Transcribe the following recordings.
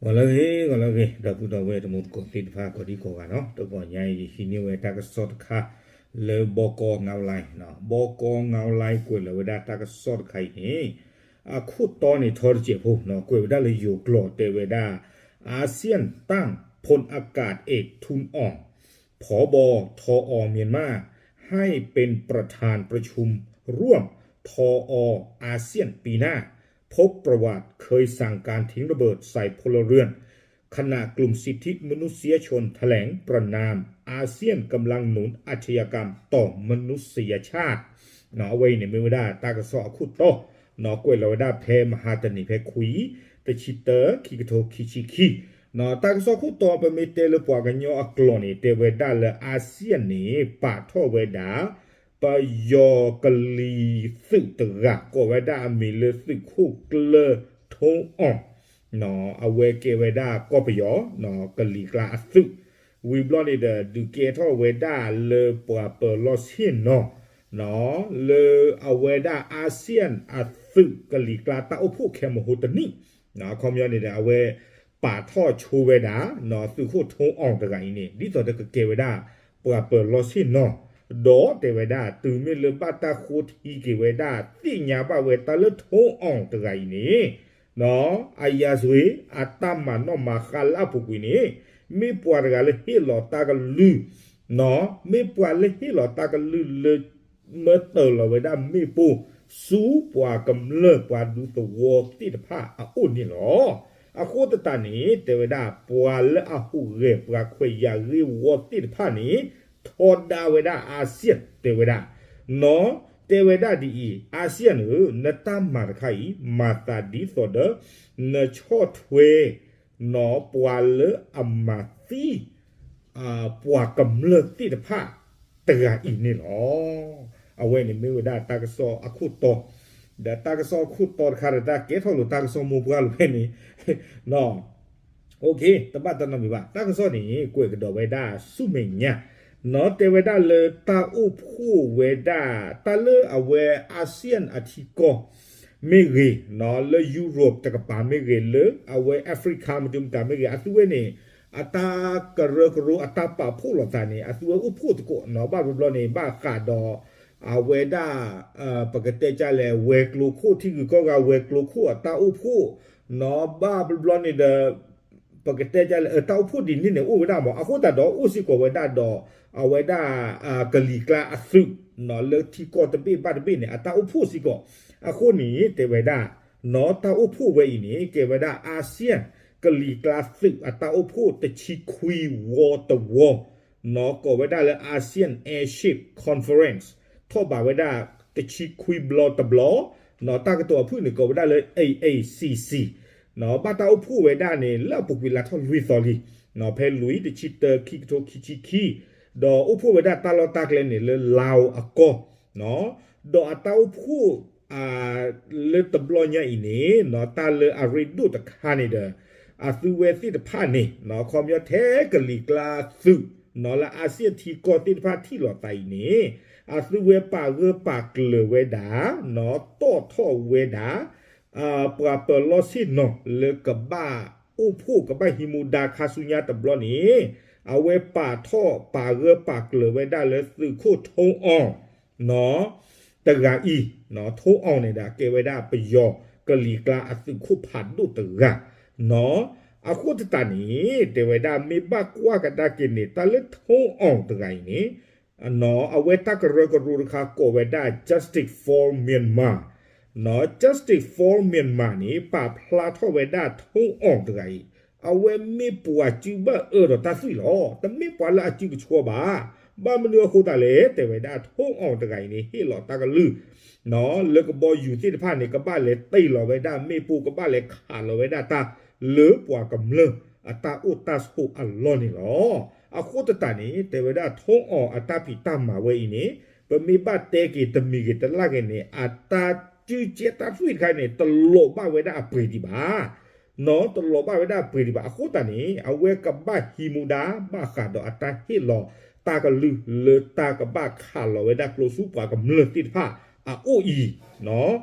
ဂီၤလၢအဂ့ၤ ဂီၤလၢအဂ့ၤ ဒီပုၢ်ဒီဝဲၢ်တံၤသကိးသ့ၣ်တဖၣ် ကိးဒံကိးဂၤနီၤ, တဂီၤညါအံၤ ယဟံးန့ၢ်ဝဲတၢ်ကစီၣ်တခါ လၢဘီကီ online နီၤ, ဘီကီ online ကွဲးလီၤဝဲဒၣ်တၢ်ကစီၣ်တခါအံၤန့ၣ် အခိၣ်တီန့ၣ်ထီတစဲးဖိနီၤ, ကွဲးဝဲဒၣ်လၢယိၤကျိာ်တဲဝဲဒၣ် อาเซียนตั้งพลอากาศเอก ทุนอ่อง ผบ.ทอ.อ.เมียนมา ให้เป็นประธานประชุมร่วม ทอ.อ.อาเซียนปีหน้า พบประวัติเคยสั่งการทิ้งระเบิดใส่พลเรือน ขณะกลุ่มสิทธิมนุษยชนแถลงประณาม อาเซียนกำลังหนุนอาชญากรรมต่อมนุษยชาติ အဝဲအံၤန့ၣ် မ့ၢ်ဝဲဒၣ်တၢ်ကစီၣ်အခိၣ်တီ ကွဲးလီၤဝဲဒၣ်ဖဲမဟါတနံၤ ဖဲခွံ တဆံတၢ ခံကထိခံဆံခံ တၢ်ကစီၣ်ခိၣ်တီ ပမ့ၢ်တဲလၢပှၤကညီအကျိာ်န့ၣ် တဲဝဲဒၣ်လၢအၣ်စံၣ်န့ၣ် ပာ်ထီၣ်ဝဲဒၣ် ပယီၤကလံၤသုးတဂၤ ကိးဝဲဒၣ်အမံၤလၢသုးခိၣ်ကျၢၢ် ထိအီၣ် အဝဲကဲဝဲဒၣ်ကီၢ်ပယီၤ ကလံၤကျါအသုး ဝံၤဘျီန့ၣ်ဒီး ဒုးကဲထီၣ်ဝဲဒၣ်လၢပှၤပၢၤလီၢ်ဆ့ၣ်နီၤ လၢအဝဲဒၣ်အၣ်စံၣ်အသုးကလံၤကျါတၢ်အိၣ်ဖှိၣ်ခဲမဟိတနံၣ် အခီပညီန့ၣ်ဒီး အဝဲပာ်ထီၣ်ဆိဝဲဒၣ် သုးခိၣ်ထိအီၣ်တဂၤအံၤန့ၣ် ဒ်သိးဒီးကကဲဝဲဒၣ် ပှၤပၢၤလီၢ်ဆ့ၣ်နီၤ ဒီးတဲဝဲဒၣ် တုၤမ့ၢ်လၢဘၣ်တၢ်ဃိထံက့ၤဝဲဒၣ် သ့ၣ်ညါဘၣ်ဝဲတၢ်လၢထိအီၣ်တဂၤအံၤန့ၣ် အရာဇဝင် အတၢ်မၤနီၣ်မၤဃါလၢအပူၤကွံာ်န့ၣ် မ့ၢ်ပှၤတဂၤလၢဟ့ၣ်လီၤတၢ်ကလုၢ် မ့ၢ်ပှၤလၢဟ့ၣ်လီၤတၢ်ကလုၢ်လၢ မၢတၢၤလီၤဝဲဒၣ်မ့ၣ်ပိၢ် ဆူပှၤကမျၢၢ်ပှၤဒူသဝီသ့ၣ်တဖၣ်အအိၣ်န့ၣ်လီၤ. အဃိသတးန့ၣ် တဲဝဲဒၣ် ပှၤလၢအဟူးဂဲၤပှၤခွဲးယာ်ဂ့ၢ်ဝီသ့ၣ်တဖၣ်န့ၣ် ထီဒါဝဲဒၣ်အၣ်စံၣ် တဲဝဲဒၣ် နီၤ တဲဝဲဒၣ်ဒ်အံၤ အၣ်စံၣ်ဧၢ နတၢ်မၤတခါအံၤ မၤသးဒ်သိးဒီး နဆီၣ်ထွဲ နီၤ ပှၤလၢအမၤသံ ပှၤကမျၢၢ်သ့ၣ်တဖၣ်တဂၤအံၤန့ၣ်လီၤ. အဝဲန့ၣ်မ့ၢ်ဝဲဒၣ်တၢ်ကစီၣ်အခိၣ်တီ ဒီးတၢ်ကစီၣ်အခိၣ်တီတခါဒီး တၢ်ကဲထီၣ်လိာ်တၢ်ကစီၣ်မိၢ်ပှၢ်လိာ်ဖဲန့ၣ် တဘၣ်တၢ်နီတမံၤဘၣ်. တၢ်ကစီၣ်န့ၣ် ကွဲးကဒီးဝဲဒၣ်ဆူမဲာ်ညါ နီၤ တဲဝဲဒၣ်လၢတၢ်အိၣ်ဖှိၣ်ဝဲဒၣ် တၢ်လၢအဝဲအၣ်စံၣ်အထံကီၢ် မ့ၢ်ဂ့ၤ လၢယူရိးတကပၤမ့ၢ်ဂ့ၤ လၢအဝဲအဖရံကၤမဒုမတၤမ့ၢ်ဂ့ၤ အသုဝဲန့ၣ် အတၢ်ကရၢကရိအတၢ်ပာ်ဖှိၣ်လိာ်သးန့ၣ် အသုဝဲအိၣ်ဖှိၣ်သကိးနီၤ ဘၣ်ဘျီဘျီန့ၣ် ဘၣ်ဃးဒီး အဝဲဒၣ် ပကတဲကၢ်လဲၣ် ဝဲၤကျိၤခိၣ် ထံဂုၤကီၢ်ဂၤ ဝဲၤကျိၤခိၣ်အတၢ်အိၣ်ဖှိၣ်နီၤ ဘၣ်ဘျီဘျီန့ၣ်ဒီး ပကတဲကၢ်လဲၣ် တၢ်အိၣ်ဖှိၣ်ဒ်န့ၣ်န့ၣ် အိၣ်ဝဲဒၣ်မး အဃိသတးဒီး အိၣ်စ့ၢ်ကီးဝဲဒၣ်ဒီး အဝဲဒၣ် ကလံၤကျါအသုး လၢထံကီၢ်တဘ့ၣ်ဘၣ်တဘ့ၣ်န့ၣ် အတၢ်အိၣ်ဖှိၣ်စ့ၢ်ကီး အဃိန့ၣ် တဲဝဲဒၣ် နီၤ တၢ်အိၣ်ဖှိၣ်ဝဲအံၤန့ၣ် ကဲဝဲဒၣ် အၣ်စံၣ် ကလံၤကျါသုးအတၢ်အိၣ်ဖှိၣ်တဆံခွံဝီတဝီ နီၤ ကိးဝဲဒၣ်လၢ ASEAN Airship Conference ထီၣ်ဘးဝဲဒၣ် တဆံခွံဘျီတဘျီ နီၤ တၢ်ကတိၤအဖုၣ်န့ၣ် ကိးဝဲဒၣ်လၢ A A C C နီၤ ဘၣ်တၢ်အိၣ်ဖှိၣ်ဝဲဒၣ်န့ၣ် လၢအပူၤကွံာ်လါထီၣ်လွံၢ်သီလံ နီၤ ဖဲလွံၢ် တဆံတၢ ခံကထိခံဆံခံ ဒီးအိၣ်ဖှိၣ်ဝဲဒၣ်တၢ်လီၢ်တၢ်ကျဲန့ၣ် လၢ Laos အကီၢ် ဒီးအတၢ်အိၣ်ဖှိၣ် လၢတဘျီညါအံၤန့ၣ် နီၤ တၢ်လၢအရ့ဒိၣ်တခါန့ၣ်ဒီး အသုဝဲသ့ၣ်တဖၣ်န့ၣ် နီၤ ခီပညီထဲကလံၤကျါသုး နီၤ လၢ ASEAN ထံကီၢ်သ့ၣ်တဖၣ်ထံၣ်လိာ်သးအံၤန့ၣ် အသုဝဲပာ်ဂၢၢ်ပာ်ကျၢၤဝဲဒၣ် နီၤ တီၣ်ထီၣ်ဝဲဒၣ် ပှၤပၢၤလီၢ်ဆ့ၣ်နီၤ လၢကဘၣ်အိၣ်ဖှိၣ်ကဘၣ်ဟံးမူဒါခါဆူညါတဘျီန့ၣ် အဝဲပာ်ထီၣ်ပာ်ဂၢၢ်ပာ်ကျၢၤဝဲဒၣ်လၢသုးခိၣ်ထိအီၣ် နီၤ တဂၤအံၤ နီၤ ထိအီၣ်န့ၣ်ဒီး ကဲဝဲဒၣ်ပယီၤကလံၤကျါအသုးခိၣ်ဖးဒိၣ်တဂၤ နီၤ အဃိသတးန့ၣ် တဲဝဲဒၣ်မ့ၢ်ဘၣ်ကွၢ်ကဒါက့ၤန့ၣ် တၢ်လၢထိအီၣ်တဂၤအံၤန့ၣ် နီၤ အဝဲတၢ်ကရၢကရိတခါကိးဝဲဒၣ် Justice for Myanmar နီၤ Justice for Myanmar န့ၣ် ပာ်ဖျါထီၣ်ဝဲဒၣ်ထိအီၣ်တဂၤအံၤ အဝဲမ့ၢ်ပှၤစုဘၣ်အၢဒီးတၢ်သွံၣ်လီၤ. တမ့ၢ်ပှၤလၢအစုကဆှီဘၣ်. ဘၣ်မနုၤအဃိသတးလဲၣ် တဲဝဲဒၣ်ထိအီၣ်တဂၤအံၤန့ၣ် ဟ့ၣ်လီၤတၢ်ကလုၢ် နီၤ လၢကဘီယူၤသ့ၣ်တဖၣ်န့ၣ် ကဘၣ်လဲၤတ့ၢ်လီၤဝဲဒၣ်မ့ၣ်ပိၢ် ကဘၣ်လဲၤခးလီၤဝဲဒၣ်တၢ် လၢပှၤကမျၢၢ်အတၢ်အိၣ်တၢ်ဆိးအလီၢ်န့ၣ်လီၤ. အဃိသတးန့ၣ် တဲဝဲဒၣ်ထိအီၣ်အတၢ်ဖံးတၢ်မၤဝဲအံၤန့ၣ် ပမ့ၢ်ဘၣ်တဲက့ၤတမံၤဂ့ၤတလၢ်ဂ့ၤန့ၣ် အတၢ်စုကဲတၢ်သွံၣ်တခါန့ၣ် တလီၤဘၣ်ဝဲဒၣ်အပှ့ၤဒံးဘၣ် နီၤ တလီၤဘၣ်ဝဲဒၣ်အပှ့ၤဒံးဘၣ်. အဃိသတးန့ၣ် အဝဲကဘၣ်ဟံးမူဒါ ဘၣ်ဃးဒီးအတၢ်ဟ့ၣ်လီၤတၢ်ကလုၢ်လၢတၢ်ကဘၣ်ခးလီၤဝဲဒၣ်ကျိဆူပှၤကမျၢၢ်သ့ၣ်တဖၣ်အအိၣ်အံၤ နီၤ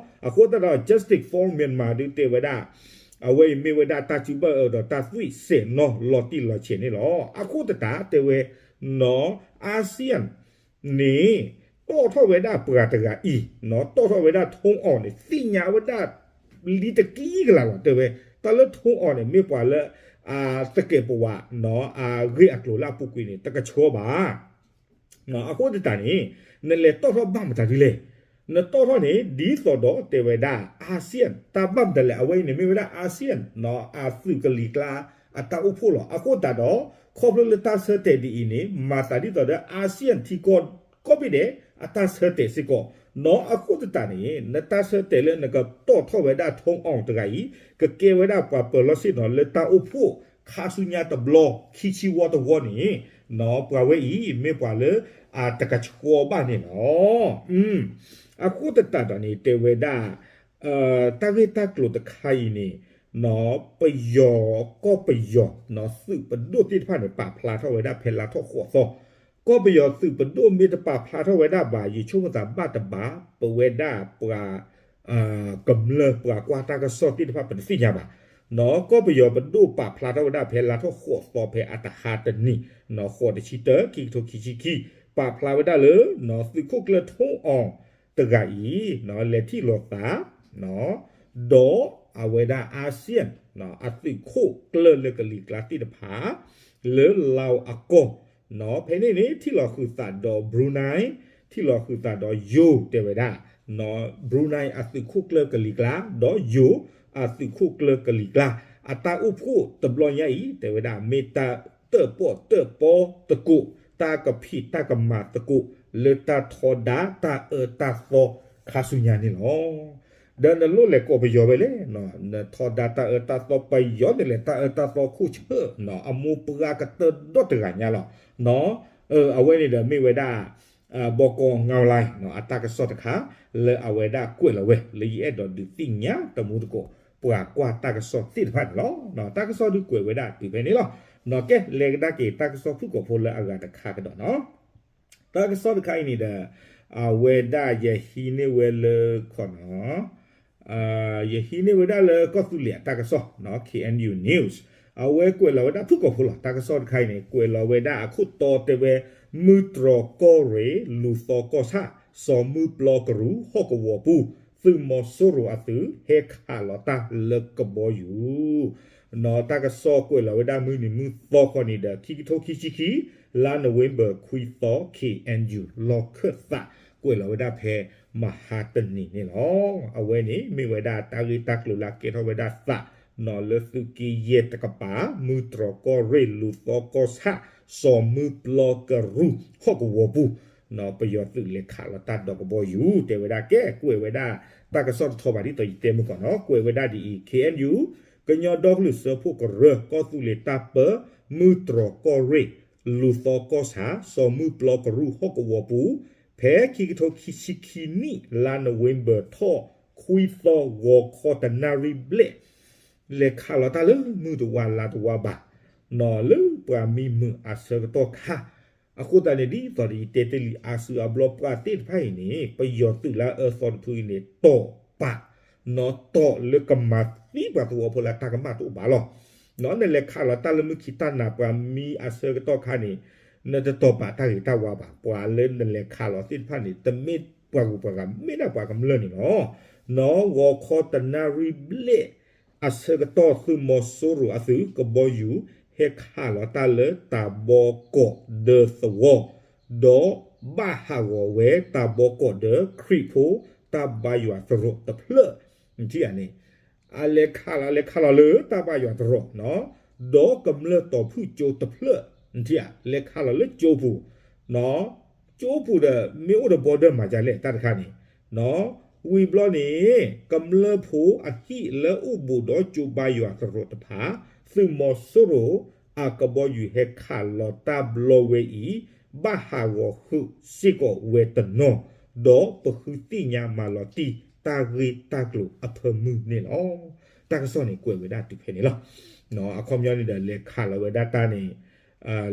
အဃိသတးဒီး Justice for Myanmar ဒုးတဲဝဲဒၣ် အဝဲအံၤမ့ၢ်ဝဲဒၣ်တၢ်စုဘၣ်အၢဒီးတၢ်သွံၣ်စဲးနီၢ်လီၤတံၢ်လီၤဆဲးန့ၣ်လီၤ. အဃိသတးတဲဝဲ နီၢ် ASEAN န့ၣ် တီၣ်ထီၣ်ဝဲဒၣ်ပှၤတဂၤအံၤ နီၢ် တီၣ်ထီၣ်ဝဲဒၣ်ထိၣ်အီၣ်န့ၣ် သ့ၣ်ညါဝဲဒၣ်လံတကံကလၤလီၤ. တဲဝဲ တၢ်လၢထိၣ်အီၣ်န့ၣ် မ့ၢ်ပှၤလၢ အသကဲးပဝး နီၢ် အဂ့ၢ်အကျိၤလၢအပူၤကွံာ်န့ၣ် တကဆှီဘၣ်. အဃိသတးန့ၣ် နလဲၤတီၣ်ထီၣ်ဘၣ်မတၤဒ်လဲၣ်. နတီၣ်ထီၣ်န့ၣ် ဒ်သိးဒီးတဲဝဲဒၣ် ASEAN တၢ်ဘၣ်မတၤလဲၣ်. အဝဲအံၤန့ၣ်မ့ၢ်ဝဲဒၣ် ASEAN နီၢ် အသုးကလံၤကျါ အတၢ်အိၣ်ဖှိၣ်လီၤ. အဃိသတးဒီး ခီဖျိလၢတၢ်ဆၢတဲာ်ဒ်အံၤန့ၣ် မၤသးဒ်သိးဒီး ASEAN ထံကီၢ်ကိးဘ့ၣ်ဒဲး အတၢ်ဆၢတဲာ်စ့ၢ်ကီး နီၢ်. အဃိသတးန့ၣ် နတၢ်ဆၢတဲာ်လၢနကတီၣ်ထီၣ်ဝဲဒၣ်ထိၣ်အီၣ်တဂၤအံၤ ကကဲဝဲဒၣ်ပှၤပၢၤလီၢ်ဆ့ၣ်နီၤလၢတၢ်အိၣ်ဖှိၣ် ခါဆူညါတဘျီ ခံဆံဝီတဝီန့ၣ် နီၢ် ပှၤဝဲအံၤ မ့ၢ်ပှၤလၢ အတကဆှီဘၣ်န့ၣ်လီၤ. အဃိသတးဒီးန့ၣ် တဲဝဲဒၣ် တၢ်ဂ့ၢ်တၢ်ကျိၤတခါအံၤန့ၣ် နီၢ် ပယီၤ ကီၢ်ပယီၤ နီၢ် သုးပဒိၣ်သ့ၣ်တဖၣ်န့ၣ် ပာ်ဖျါထီၣ်ဝဲဒၣ်ဖဲလါထီၣ်ဃိးသီ ကီၢ်ပယီၤသုးပဒိၣ်မ့ၢ်တပာ်ဖျါထီၣ်ဝဲဒၣ်ဘၣ် ယဆိကမိၣ်သးဘၣ်တဘၣ် ပဝဲဒၣ်ပှၤ ကမျၢၢ်ပှၤကွၢ်တၢ်ကစီၣ်သ့ၣ်တဖၣ်ပတသ့ၣ်ညါဘၣ်. နီၢ် ကီၢ်ပယီၤပဒိၣ်ပာ်ဖျါထီၣ်ဝဲဒၣ်ဖဲလါထီၣ်ဃိးသီဖဲအတဟါတနံၤ နီၢ် ဃိးတဆံတၢ ခံကထိခံဆံခံ ပာ်ဖျါဝဲဒၣ်လၢ နီၢ် သုးခိၣ်ကျၢၢ်ထိၣ်အီၣ်တဂၤအံၤ နီၢ် လဲၤထံၣ်လိာ်သး ဒီးအဝဲဒၣ် ASEAN နီၢ် အသုးခိၣ်ကျၢၢ်လၢကလံၤကျါသ့ၣ်တဖၣ် လၢလါအကီၢ် နီၢ် ဖဲန့ၣ်န့ၣ် ထံၣ်လိာ်ဃုာ်သးဒီး Brunei ထံၣ်လိာ်ဃုာ်သးဒီးယိၤတဲဝဲဒၣ် နီၢ် Brunei အသုးခိၣ်ကျၢၢ်ကလံၤကျါ ဒီးယိၤအသုးခိၣ်ကျၢၢ်ကလံၤကျါ အတၢ်အိၣ်ဖှိၣ်တဘျီညါအံၤ တဲဝဲဒၣ် မ့ၢ်တၢ်တၢၣ်ပီၣ်တၢၣ်ပီသကိး တၢ်ကဖံးတၢ်ကမၤသကိး လၢတၢ်ထီဒါတၢ်အၢတၢ်သီခါဆူညါန့ၣ်လီၤ. ဒီးနလိၣ်လဲၤကိးပယီၤဝဲလဲၣ် နထီဒါတၢ်အၢတၢ်သီ ပယီၤန့ၣ်လဲၣ် တၢ်အၢတၢ်သီခိၣ်ဆၢ အမိၢ်ပှၢ်ကတၢၢ်ဒီတဂၤညါလီၤ. အဝဲန့ၣ်ဒီးမ့ၢ်ဝဲဒၣ် ဘီကီ ငါးလါ အတၢ်ကစီၣ်တခါ လၢအဝဲဒၣ်ကွဲးလီၤဝဲ လၢယအဲၣ်ဒိးဒုးသ့ၣ်ညါတမူတကိး ပှၤကွၢ်တၢ်ကစီၣ်သ့ၣ်တဖၣ်န့ၣ်လီၤ. တၢ်ကစီၣ်ဒုးကွဲးဝဲဒၣ်တုၤဖဲန့ၣ်လီၤ. နီၢ် ကဲ လဲၤကဒါက့ၤတၢ်ကစီၣ်ဖုၣ်ကိာ်ဖိလၢအဂၤတခါကဒီးနီၢ် တၢ်ကစီၣ်တခါအံၤန့ၣ်ဒီး အဝဲဒၣ်ယဟံးန့ၢ်ဝဲလၢခီနီၢ် ယဟံးန့ၢ်ဝဲဒၣ်လၢကီၢ်သူလ့ၤအတၢ်ကစီၣ်နီၢ် K N U News အဝဲကွဲးလီၤဝဲဒၣ်ဖုၣ်ကိာ်ဖိလီၤ. တၢ်ကစီၣ်တခါအံၤန့ၣ် ကွဲးလီၤဝဲဒၣ်အခိၣ်တီတဲဝဲ မုၢ်တြီၢ်ကီၢ်ရ့ၣ် လူၤသီကီၢ်ဆၣ် စီၤမုၢ်ပျီကရူၢ် ဟီၣ်ကဝီၤပူၤ သုးမီၤစိရိၤအသုး ဟဲခးလီၤတၢ်လၢကဘီယူၤ နီၢ် တၢ်ကစီၣ်ကွဲးလီၤဝဲဒၣ်မုၢ်နံၤမုၢ်သီခီန့ၣ်ဒီး ခံကထိခံဆံခံ လါနိၣ်ဝ့ဘၢၣ်ခွံသီ K N U လီၢ်ခၢၣ်သး ကွဲးလီၤဝဲဒၣ်ဖဲမဟါတနံၤန့ၣ်လီၤ. အဝဲန့ၣ်မ့ၢ်ဝဲဒၣ်တၢ်ဂ့ၢ်တၢ်ကျိၤလၢအကဲထီၣ်ဝဲဒၣ်သး နီၢ် လၢသုးက့ယဲၢ်တကပၤ မုၢ်တြီၢ်ကီၢ်ရ့ၣ် လူၤသီကီၢ်ဆၣ် စီၤမုၢ်ပျီကရူၢ် ဟီၣ်ကဝီၤပူၤ ပယီၤသုးလဲၤခးလီၤတၢ်ဒီးကဘီယူၤ တဲဝဲဒၣ်ကဲ ကွဲးဝဲဒၣ် တၢ်ကစီၣ်တထီဘၣ်ဒ်သိးယတဲမုၢ်ကီၢ်နီၢ် ကွဲးဝဲဒၣ်ဒ်အံၤ K N U ကညီဒီကလုာ်စၢဖှိၣ်ကရၢ ကီၢ်သူလ့ၤတၢ်ပၢ မုၢ်တြီၢ်ကီၢ်ရ့ၣ် လူၤသီကီၢ်ဆၣ် စီၤမုၢ်ပျီကရူၢ်ဟီၣ်ကဝီၤပူၤ ဖဲခံကထိခံဆံခံနံၣ် လါနိၣ်ဝ့ဘၢၣ်ထီၣ်ခွံသီ ဂီၤခီတနၣ်ရံၣ်ဘျဲၣ် လဲၤခးလီၤတၢ်လၢမုၢ်တဝါလါတဝါဘၣ် နီၢ် လၢပှၤမံမုာ်အဆၢကတီၢ်ခါ အဃိသတးန့ၣ် ဒ်သိးဒီးယတဲတ့ၢ်လံ အါစုအါဘျီပှၤသ့ၣ်တဖၣ်အံၤန့ၣ် ပယီၤသုးလၢအအၢသီတဖုအံၤန့ၣ် တီၢ်ပာ် နီၢ် တီၢ်လၢကမၤသံပှၤသဝီဖိလၢတၢ်ကမၣ်တအိၣ်ဘၣ်လီၤ. နီၢ် နလဲၤခးလီၤတၢ်လၢမုၢ်ခံတၢ်နၤပှၤမံအဆၢကတီၢ်ခါန့ၣ် နတတီၢ်ပာ်တၢ်ဂ့ၤတၢ်ဝါဘၣ်. ပှၤလၢနလဲၤခးလီၤသ့ၣ်တဖၣ်န့ၣ် တမ့ၢ်ပှၤဂုၤပှၤဂၤ မ့ၢ်ဒၣ်ပှၤကမျၢၢ်န့ၣ်လီၤ. နီၢ် ဂီၤခီတနၣ်ရံၣ်ဘျဲၣ် အဆၢကတီၢ် သုးမီၤစိရိၤအသုးကဘီယူၤ ဟဲခးလီၤတၢ်လၢတၢ်ဘီကီးဒၢသဝီ ဒီးဘၣ်ဟးဂီၤဝဲတၢ်ဘီကီးဒၢခရံာ်ဖိ တၢ်ဘါယွၤသရိာ်တဖျၢၣ် နထံၣ်ဧါန့ၣ် အလဲၤခးလီၤ လဲၤခးလီၤလၢတၢ်ဘါယွၤသရိာ် ဒီးကမျၢၢ်တီၤဖုၣ်ကၠိတဖျၢၣ် နထံၣ်ဧါ လဲၤခးလီၤလၢကၠိပူၤ ကၠိပူၤဒီး မ့ၢ်အိၣ်ဒီးဘီဒၢမၤဒ်လဲၣ် တၢ်တခါန့ၣ် ဝံၤဘျီန့ၣ် ကမျၢၢ်ဖိအဟံၣ်လၢအိၣ်ဘူးဒီးကၠိဘါယွၤသရိာ်တဖၣ် သုးမီၤစိရိၤအကဘီယူၤဟဲခးလီၤတၢ်ဘျီဝဲအံၤ ဘၣ်ဟးဂီၤဃုာ်စ့ၢ်ကီးဝဲတနီၤ ဒီးပဃုသ့ၣ်ညါမၤလီၤတံၢ်တၢ်ဂ့ၢ်တၢ်ကျိၤအဖၢမုၢ်န့ၣ်လီၤ. တၢ်ကစီၣ်န့ၣ်ကွဲးဝဲဒၣ်တုၤဖဲန့ၣ်လီၤ. အခီပညီန့ၣ်ဒီး လဲၤခးလီၤဝဲဒၣ်တၢ်န့ၣ်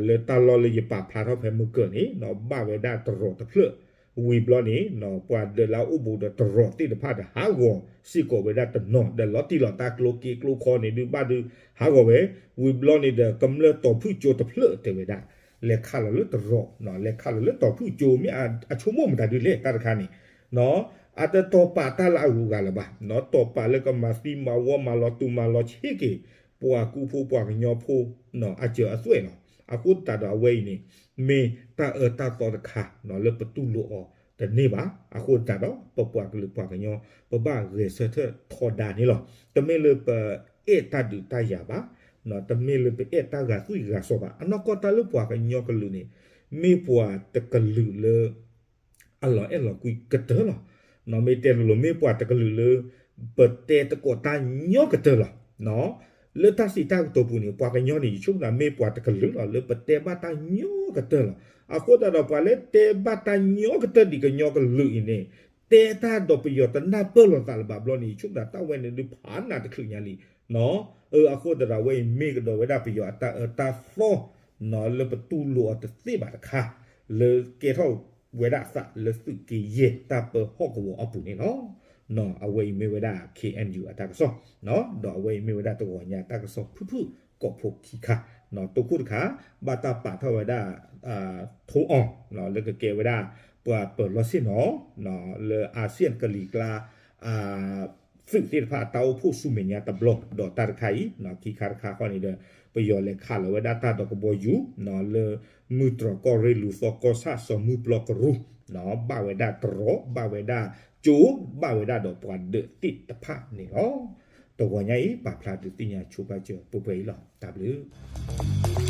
လၢတၢ်လီၢ်လၢယပာ်ဖျါထီၣ်ဖဲမုၢ်ကၢၢ်န့ၣ် ဘၣ်ဝဲဒၣ်သရိာ်တဖျၢၣ် ဝံၤဘျီန့ၣ် ပှၤဒၢးလၢအအိၣ်ဘူးဒီးတရီးသ့ၣ်တဖၣ်ဒီးဟးဂီၤစ့ၢ်ကီးဝဲဒၣ်တနီၤ ဒီးလီၤတံၢ်လီၤဆဲးကျိက့ကျိခီန့ၣ်ဒုးဘၣ်ဒုးဟးဂီၤဝဲ, ဝံၤဘျီန့ၣ်ဒီး ကမျၢၢ်တီၤဖုၣ်ကၠိတဖျၢၣ်တဲဝဲဒၣ် လဲၤခးလီၤလၢတရီး လဲၤခးလီၤလၢတီၤဖုၣ်ကၠိ မ့ၢ်အဆိကမိၣ်မတၤဒုးလဲၣ်တၢ်တခါန့ၣ် အတတီၤပာ်တၢ်လၢအဂုၤအဂၤလၢၤဘၣ်, တီၤပာ်လၢကမၤသံမၤဝီမၤလီၤတူာ်မၤလီၤဆ့က့ၤ ပှၤကူဖိပှၤကညီဖိ အစၢၤအသွဲၣ်လီၤ. အဃိသတးဒီးအဝဲအံၤန့ၣ် မ့ၢ်တၢ်အၢတၢ်သီတခါလၢပတူၢ်လိာ်အီၤတန့ၢ်ဘၣ်. အဃိသတးဒီး ပပှၤကလုာ်ပှၤကညီ ပဘၣ်ဂဲၤဆၢထၢၣ်ထီဒါန့ၣ်လီၤ. တမ့ၢ်လၢပအဲၣ်တၢ်ဒုးတၢ်ယၤဘၣ်, တမ့ၢ်လၢပအဲၣ်တၢ်ဂာ်သွံၣ်ဂာ်စီၤဘၣ်. အနီၢ်ကီၢ်တၢ်လၢပှၤကညီကလုာ်န့ၣ် မ့ၢ်ပှၤတကလုာ်လၢ အလီၤအဲၣ်လီၤကွံကတၢၢ်လီၤ. မ့ၢ်တဲလိၤလိၤ မ့ၢ်ပှၤတကလုာ်လၢ ပတဲသကိးတၢ်ညီကတၢၢ်လီၤ. လၢတၢ်စံးတၢ်ကတိၤပူၤန့ၣ် ပှၤကညီန့ၣ် ယဆိကမိၣ်မ့ၢ်ပှၤတကလုာ်လီၤ လၢပတဲဘၣ်တၢ်ညီကတၢၢ်လီၤ. အဃိသတးဒီး ပှၤလၢတဲဘၣ်တၢ်ညီကတၢၢ်ဒ်ကညီကလုာ်အံၤန့ၣ် တဲတၢ်ဒီးပယီၤတနၢ်ပၢၢ်လိာ်သးလၢၤဘၣ်ဘျီန့ၣ် ယဆိကမိၣ်တၢ်ဝဲန့ၣ်ဒုးဖးနးတချုးညါလံ. အဃိသတးဒီး အဝဲအံၤမ့ၢ်ကဒီးဝဲဒၣ်ပယီၤအတၢ်အၢတၢ်သီ လၢပတူၢ်လိာ်အီၤတသ့ဘၣ်တခါ လၢကဲထီၣ်ဝဲဒၣ်အသးလၢသုးက့ယဲၢ်တၢ်ပၢဟီၣ်ကဝီၤအပူၤန့ၣ်လီၤ. အဝဲအံၤမ့ၢ်ဝဲဒၣ် ခ့ၣ်အဲၣ်ယူၣ် အတၢ်ကစီၣ်, ဒီးအဝဲအံၤမ့ၢ်ဝဲဒၣ်တဂီၤညါတၢ်ကစီၣ်ဖုၣ်ဖုၣ်ကိာ်ဖိခံခါ, တိခိၣ်တခါ ဘၣ်တၢ်ပာ်ထီၣ်ဝဲဒၣ် ထိအီၤ လၢကကဲဝဲဒၣ် ပှၤပၢၤလီၢ်ဆ့ၣ်နီၤ လၢ ASEAN ကလံၤကျါ သုးသ့ၣ်တဖၣ်အတၢ်အိၣ်ဖှိၣ်ဆူမဲာ်ညါတဘျီ ဒီးတၢ်တခါအံၤ ခံခါတခါဃီန့ၣ်ဒီး ပယီၤလဲၤခးလီၤဝဲဒၣ်တၢ်ဒီးကဘီယူၤ လၢမုၢ်တြီၤကီၢ်ရ့ၣ်လူၤသီကီၢ်ဆၣ်စီၤမုၢ်ပျီကရူၢ် ဘၣ်ဝဲဒၣ်တရီး ဘၣ်ဝဲဒၣ်ကၠိ ဘၣ်ဝဲဒၣ်ဒီးပှၤဒၢးသ့ၣ်တဖၣ်န့ၣ်လီၤ. တဂီၤညါအံၤ ပာ်ဖျါဒုးသ့ၣ်ညါဆိပာ်စၢၤပှဲၤပှဲၤအံၤလီၤ. တၢ်ဘျုး